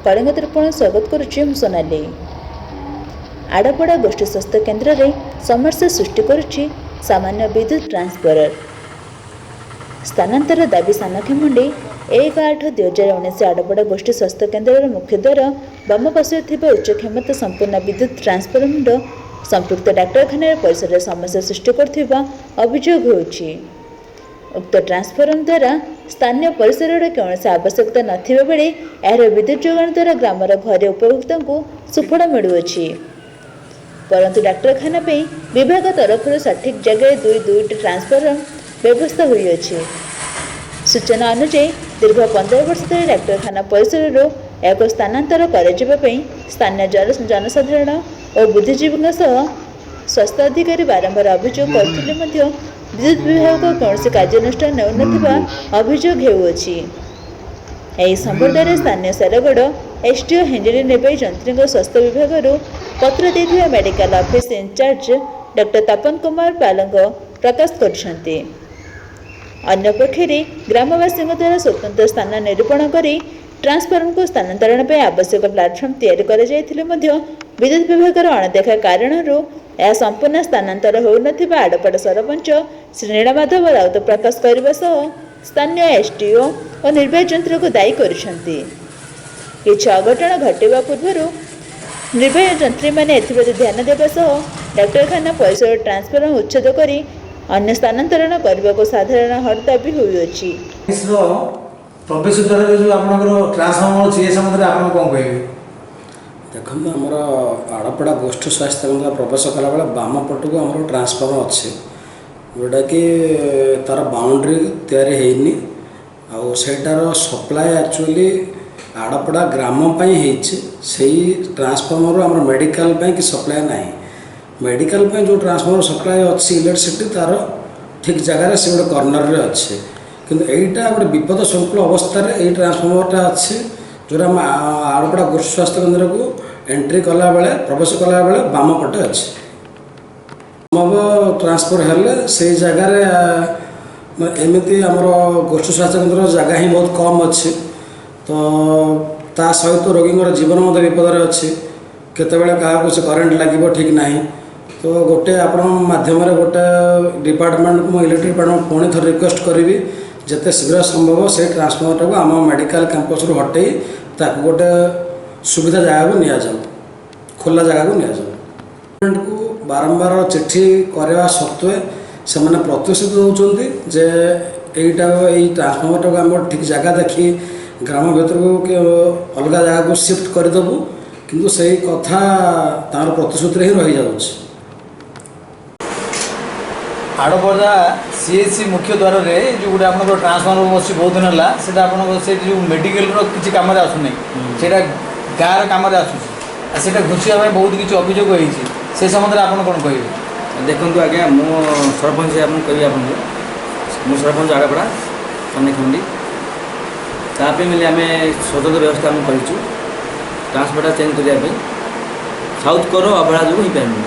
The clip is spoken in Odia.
କଳିଙ୍ଗ ଦର୍ପଣ ସ୍ୱାଗତ କରୁଛି ମୁଁ ସୋନାଲି। ଆଡ଼ପଡ଼ା ଗୋଷ୍ଠୀ ସ୍ୱାସ୍ଥ୍ୟ କେନ୍ଦ୍ରରେ ସମସ୍ୟା ସୃଷ୍ଟି କରୁଛି ସାମାନ୍ୟ ବିଦ୍ୟୁତ ଟ୍ରାନ୍ସଫରର। ସ୍ଥାନାନ୍ତର ଦାବି। ସାନଖେମୁଣ୍ଡି, 1/8/2019, ଆଡ଼ପଡ଼ା ଗୋଷ୍ଠୀ ସ୍ୱାସ୍ଥ୍ୟ କେନ୍ଦ୍ରର ମୁଖ୍ୟ ଦ୍ୱାର ବାମ ପାର୍ଶ୍ୱରେ ଥିବା ଉଚ୍ଚ କ୍ଷମତା ସମ୍ପନ୍ନ ବିଦ୍ୟୁତ ଟ୍ରାନ୍ସଫର୍ମର ସମ୍ପୃକ୍ତ ଡାକ୍ତରଖାନାର ପରିସରରେ ସମସ୍ୟା ସୃଷ୍ଟି କରୁଥିବା ଅଭିଯୋଗ ହେଉଛି। ଉକ୍ତ ଟ୍ରାନ୍ସଫର୍ମର ଦ୍ୱାରା ସ୍ଥାନୀୟ ପରିସରରେ କୌଣସି ଆବଶ୍ୟକତା ନଥିବା ବେଳେ ଏହାର ବିଦ୍ୟୁତ ଯୋଗାଣ ଦ୍ୱାରା ଗ୍ରାମର ଘରେ ଉପଭୋକ୍ତାଙ୍କୁ ସୁଫଳ ମିଳୁଅଛି। ପରନ୍ତୁ ଡାକ୍ତରଖାନା ପାଇଁ ବିଭାଗ ତରଫରୁ ସଠିକ୍ ଜାଗାରେ ଦୁଇ ଦୁଇଟି ଟ୍ରାନ୍ସଫର୍ମର ବ୍ୟବସ୍ଥା ହୋଇଅଛି। ସୂଚନା ଅନୁଯାୟୀ, ଦୀର୍ଘ 15 ବର୍ଷ ଧରି ଡାକ୍ତରଖାନା ପରିସରରୁ ଏହାକୁ ସ୍ଥାନାନ୍ତର କରାଯିବା ପାଇଁ ସ୍ଥାନୀୟ ଜନସାଧାରଣ ଓ ବୁଦ୍ଧିଜୀବୀଙ୍କ ସହ ସ୍ୱାସ୍ଥ୍ୟ ଅଧିକାରୀ ବାରମ୍ବାର ଅଭିଯୋଗ କରୁଥିଲେ ମଧ୍ୟ ବିଦ୍ୟୁତ ବିଭାଗ କୌଣସି କାର୍ଯ୍ୟାନୁଷ୍ଠାନ ନେଉନଥିବା ଅଭିଯୋଗ ହେଉଅଛି। ଏହି ସମ୍ବନ୍ଧରେ ସ୍ଥାନୀୟ ଶେରଗଡ଼ ଏସ୍ଡିଓ ହିଞ୍ଜିଳି ନିର୍ବାହୀ ଯନ୍ତ୍ରୀଙ୍କ ସ୍ୱାସ୍ଥ୍ୟ ବିଭାଗରୁ ପତ୍ର ଦେଇଥିବା medical office in charge doctor Tapan Kumar ପାଲଙ୍କ ପ୍ରକାଶ କରିଛନ୍ତି। ଅନ୍ୟପକ୍ଷରେ ଗ୍ରାମବାସୀଙ୍କ ଦ୍ୱାରା ସ୍ୱତନ୍ତ୍ର ସ୍ଥାନ ନିରୂପଣ କରି ଟ୍ରାନ୍ସଫର୍ମରକୁ ସ୍ଥାନାନ୍ତରଣ ପାଇଁ ଆବଶ୍ୟକ ପ୍ଲାଟଫର୍ମ ତିଆରି କରାଯାଇଥିଲେ ମଧ୍ୟ ବିଦ୍ୟୁତ ବିଭାଗର ଅଣଦେଖା କାରଣରୁ ଏହା ସମ୍ପୂର୍ଣ୍ଣ ସ୍ଥାନାନ୍ତର ହେଉନଥିବା ଆଡ଼ପଡ଼ା ସରପଞ୍ଚ ଶ୍ରୀ ନୀଳମାଧବ ରାଉତ ପ୍ରକାଶ କରିବା ସହ ସ୍ଥାନୀୟ ଏସ୍ଡିଓ ଓ ନିର୍ବାହୀ ଯନ୍ତ୍ରୀଙ୍କୁ ଦାୟୀ କରିଛନ୍ତି। କିଛି ଅଘଟଣ ଘଟିବା ପୂର୍ବରୁ ନିର୍ବାହୀ ଯନ୍ତ୍ରୀମାନେ ଏଥିପ୍ରତି ଧ୍ୟାନ ଦେବା ସହ ଡାକ୍ତରଖାନା ପରିସର ଟ୍ରାନ୍ସଫର୍ମର ଉଚ୍ଛେଦ କରି ଅନ୍ୟ ସ୍ଥାନାନ୍ତରଣ କରିବାକୁ ସାଧାରଣ ହର ଦାବି ହୋଇଅଛି। ଅଫିସର ପ୍ରବେଶ ଦ୍ୱାରରେ ଯେଉଁ ଆପଣଙ୍କର ଟ୍ରାନ୍ସଫର୍ମର ଅଛି, ଏ ସମ୍ବନ୍ଧରେ ଆପଣ କ'ଣ କହିବେ? ଦେଖନ୍ତୁ, ଆମର ଆଡ଼ପଡ଼ା ଗୋଷ୍ଠୀ ସ୍ୱାସ୍ଥ୍ୟ କେନ୍ଦ୍ର ପ୍ରବେଶ କଲାବେଳେ ବାମ ପଟକୁ ଆମର ଟ୍ରାନ୍ସଫର୍ମର ଅଛି, ଯେଉଁଟାକି ତା'ର ବାଉଣ୍ଡ୍ରି ତିଆରି ହେଇନି। ଆଉ ସେଇଟାର ସପ୍ଲାଏ ଆକ୍ଚୁଆଲି ଆଡ଼ପଡ଼ା ଗ୍ରାମ ପାଇଁ ହେଇଛି। ସେଇ ଟ୍ରାନ୍ସଫର୍ମରରୁ ଆମର ମେଡ଼ିକାଲ ପାଇଁ କିଛି ସପ୍ଲାଏ ନାହିଁ। ମେଡ଼ିକାଲ ପାଇଁ ଯେଉଁ ଟ୍ରାନ୍ସଫର୍ମର ସପ୍ଲାଏ ଅଛି ଇଲେକ୍ଟ୍ରିସିଟି, ତା'ର ଠିକ୍ ଜାଗାରେ ସେ ଗୋଟେ କର୍ଣ୍ଣରରେ ଅଛି। କିନ୍ତୁ ଏଇଟା ଗୋଟେ ବିପଦ ସଂକୁଳ ଅବସ୍ଥାରେ ଏଇ ଟ୍ରାନ୍ସଫର୍ମରଟା ଅଛି, ଯେଉଁଟା ଆମ ଆଡ଼ପଡ଼ା ଗୋଷ୍ଠୀ ସ୍ୱାସ୍ଥ୍ୟ କେନ୍ଦ୍ରକୁ ଏଣ୍ଟ୍ରି କଲାବେଳେ, ପ୍ରବେଶ କଲାବେଳେ ବାମ ପଟେ ଅଛି। ସମ୍ଭବ ଟ୍ରାନ୍ସଫର ହେଲେ ସେଇ ଜାଗାରେ ଏମିତି ଆମର ଗୋଷ୍ଠୀ ସ୍ୱାସ୍ଥ୍ୟ କେନ୍ଦ୍ର ଜାଗା ହିଁ ବହୁତ କମ୍ ଅଛି। ତ ତା ସହିତ ରୋଗୀଙ୍କର ଜୀବନ ମଧ୍ୟ ବିପଦରେ ଅଛି। କେତେବେଳେ କାହାକୁ ସେ କରେଣ୍ଟ ଲାଗିବ ଠିକ୍ ନାହିଁ। ତ ଗୋଟେ ଆପଣଙ୍କ ମାଧ୍ୟମରେ ଗୋଟେ ଡିପାର୍ଟମେଣ୍ଟକୁ, ମୁଁ ଇଲେକ୍ଟ୍ରିକ୍ ଡିପାର୍ଟମେଣ୍ଟ ପୁଣି ଥରେ ରିକ୍ୱେଷ୍ଟ କରିବି, ଯେତେ ଶୀଘ୍ର ସମ୍ଭବ ସେଇ ଟ୍ରାନ୍ସଫର୍ମରଟାକୁ ଆମ ମେଡ଼ିକାଲ କ୍ୟାମ୍ପସରୁ ହଟେଇ ତାକୁ ଗୋଟେ ସୁବିଧା ଜାଗାକୁ ନିଆଯାଉ, ଖୋଲା ଜାଗାକୁ ନିଆଯାଉ। ଗଭର୍ଣ୍ଣମେଣ୍ଟକୁ ବାରମ୍ବାର ଚିଠି କରିବା ସତ୍ତ୍ୱେ ସେମାନେ ପ୍ରତିଶ୍ରୁତି ଦେଉଛନ୍ତି ଯେ ଏଇଟା, ଏଇ ଟ୍ରାନ୍ସଫର୍ମରଟାକୁ ଆମେ ଠିକ୍ ଜାଗା ଦେଖି ଗ୍ରାମ ଭିତରକୁ କି ଅଲଗା ଜାଗାକୁ ସିଫ୍ଟ କରିଦେବୁ। କିନ୍ତୁ ସେଇ କଥା ତାଙ୍କର ପ୍ରତିଶ୍ରୁତିରେ ହିଁ ରହିଯାଉଛି। ଆଡ଼ପଡ଼ା ସିଏଚସି ମୁଖ୍ୟ ଦ୍ୱାରରେ ଯେଉଁ ଗୋଟେ ଆପଣଙ୍କର ଟ୍ରାନ୍ସଫର୍ମର ବସିଛି ବହୁତ ଦିନ ହେଲା, ସେଇଟା ଆପଣଙ୍କ ସେଇଠି ଯେଉଁ ମେଡ଼ିକାଲର କିଛି କାମରେ ଆସୁନାହିଁ, ସେଇଟା ଗାଁର କାମରେ ଆସୁଛି। ଆଉ ସେଇଟା ଘୁଞ୍ଚିବା ପାଇଁ ବହୁତ କିଛି ଅଭିଯୋଗ ହେଇଛି। ସେ ସମ୍ବନ୍ଧରେ ଆପଣ କ'ଣ କହିବେ? ଦେଖନ୍ତୁ ଆଜ୍ଞା, ମୁଁ ସରପଞ୍ଚ ଆପଣଙ୍କୁ କହିବି ଆପଣଙ୍କୁ, ମୁଁ ସରପଞ୍ଚ ଆଡ଼ପଡ଼ା ସାନଖେମୁଣ୍ଡି। ତା ପାଇଁ ମିଲି ଆମେ ସ୍ୱତନ୍ତ୍ର ବ୍ୟବସ୍ଥା ଆମେ କରିଛୁ ଟ୍ରାନ୍ସଫରଟା ଚେଞ୍ଜ କରିବା ପାଇଁ। ସାଉଥକୋର ଅବହେଳା ଯୋଗୁଁ ହେଇପାରିନି।